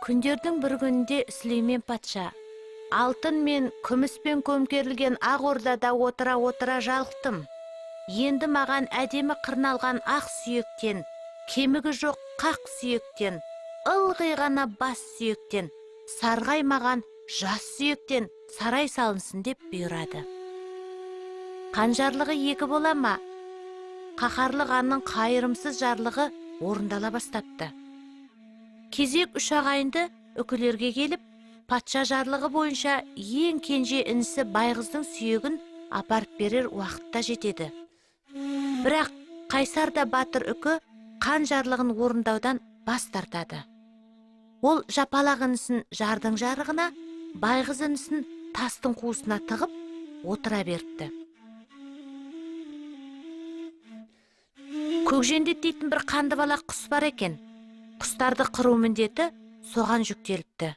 Күндердің бір күнінде Сүлеймен патша алтын мен күміспен көмкерілген ақ ордада отыра-отыра жалықтым. Енді маған әдемі қырналған ақ сүйектен, кемігі жоқ қақ сүйектен, ылғи ғана бас сүйектен, сарғаймаған жас сүйектен сарай салынсын деп бұйырады. Қан жарлығы екі бола ма? Қаһарлы ханның қайырымсыз жарлығы орындала бастапты. Кезек үш ағайынды үкілерге келіп, патша жарлығы бойынша ең кенже інісі Байғыздың сүйегін апарып берер уақытта жетеді. Бірақ қайсар да батыр үкі қан жарлығын орындаудан бас тартады. Ол жапалақ інісін жардың жарығына, Байғыз інісін тастың қуысына тығып отыра беріпті. Көкжендет дейтін бір қанды балақ құс бар екен. Құстарды қыру міндеті соған жүктеліпті.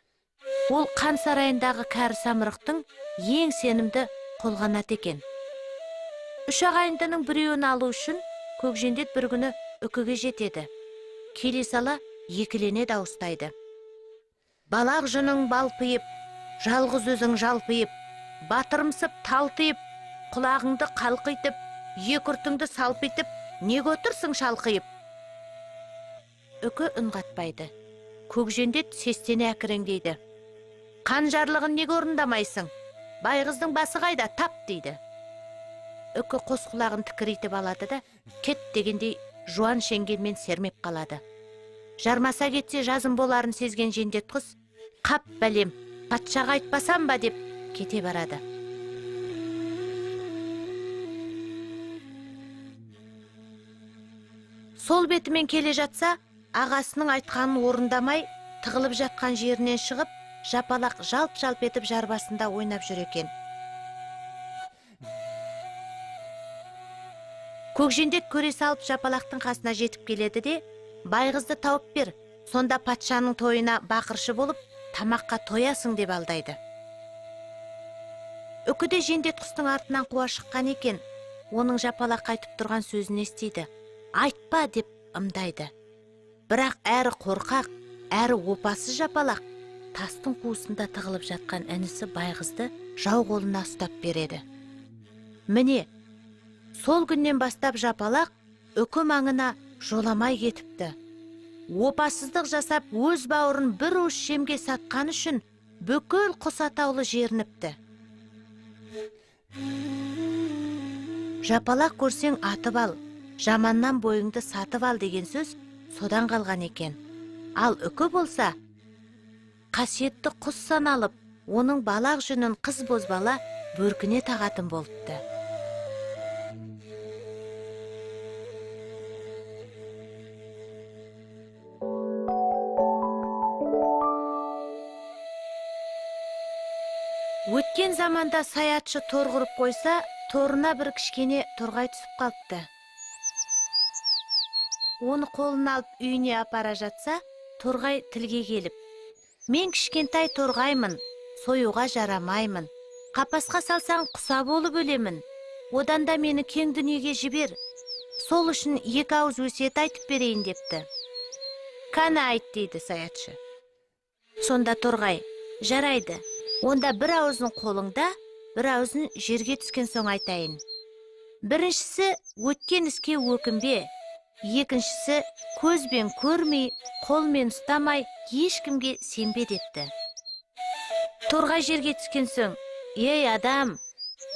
Ол қан сарайындағы кәрі самұрықтың ең сенімді қолғанаты екен. Үш ағайындының біреуін алу үшін Көкжендет бір күні үкіге жетеді. Келе сала екілене дауыстайды. Балақ жүнің балпиып, жалғыз өзің жалпиып, батырымсып талтиып, құлағыңды қалқитып, екі ұртыңды салпитып, неге отырсың шалқиып? Үкі үн қатпайды. Көкжендет сестене әкіреңдейді. Қан жарлығын неге орындамайсың? Байғыздың басы қайда, тап дейді. Үкі қос құлағын тікірейтіп алады да, кет дегендей жуан шеңгелмен сермеп қалады. Жармаса кетсе жазым боларын сезген жендет құс, қап бәлем, патшаға айтпасам ба деп кете барады. Сол бетімен келе жатса, ағасының айтқанын орындамай, тығылып жатқан жерінен шығып, жапалақ жалп-жалп етіп жар басында ойнап жүр екен. Көкжендет көре салып жапалақтың қасына жетіп келеді де, Байғызды тауып бер, сонда патшаның тойына бақыршы болып, тамаққа тоясың деп алдайды. Үкі де жендет құстың артынан қуа шыққан екен, оның жапалақ айтып тұрған сөзін естиді. Айтпа деп ымдайды. Бірақ әрі қорқақ, әрі опасыз жапалақ тастың қуысында тығылып жатқан інісі Байғызды жау қолына ұстап береді. Міне, сол күннен бастап жапалақ үкі маңына жоламай кетіпті. Опасыздық жасап өз бауырын бір уыс жемге сатқан үшін бүкіл құс атаулы жерініпті. Жапалақ көрсең атып ал, жаманнан бойыңды сатып ал деген сөз содан қалған екен. Ал үкі болса, қасиетті құс саналып, оның балақ жүнін қыз бозбала бөркіне тағатын болыпты. Өткен заманда саятшы тор құрып қойса, торына бір кішкене торғай түсіп қалыпты. Оны қолына алып үйіне апара жатса, торғай тілге келіп, мен кішкентай торғаймын, союға жарамаймын, қапасқа салсаң құса болып өлемін, одан да мені кең дүниеге жібер, сол үшін екі ауыз өсиет айтып берейін депті. Кәні айт, дейді саятшы. Сонда торғай, жарайды, онда бір ауызын қолыңда, бір ауызын жерге түскен соң айтайын. Біріншісі, өткен іске өкінбе. Екіншісі, көзбен көрмей, қолмен ұстамай, ешкімге сенбе депті. Торғай жерге түскен соң, ей адам,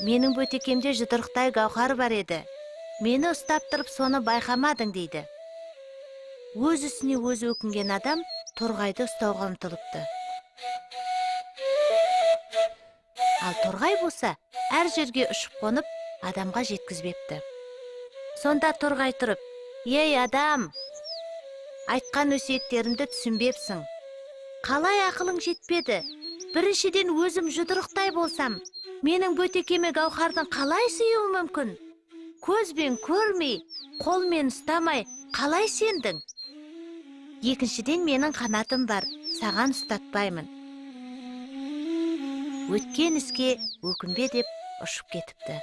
менің бөтекемде жұдырықтай гауһар бар еді. Мені ұстап тұрып соны байқамадың дейді. Өз ісіне өзі өкінген адам торғайды ұстауға ұмтылыпты. Ал торғай болса, әр жерге ұшып қонып, адамға жеткізбепті. Сонда торғай тұрып, ей адам, айтқан өсиеттерімді түсінбепсің. Қалай ақылың жетпеді? Біріншіден өзім жұдырықтай болсам, менің бөтекеме гауһардың қалай сыюы мүмкін? Көзбен көрмей, қолмен ұстамай, қалай сендің? Екіншіден менің қанатым бар, саған ұстатпаймын. Өткен іске өкінбе деп ұшып кетіпті.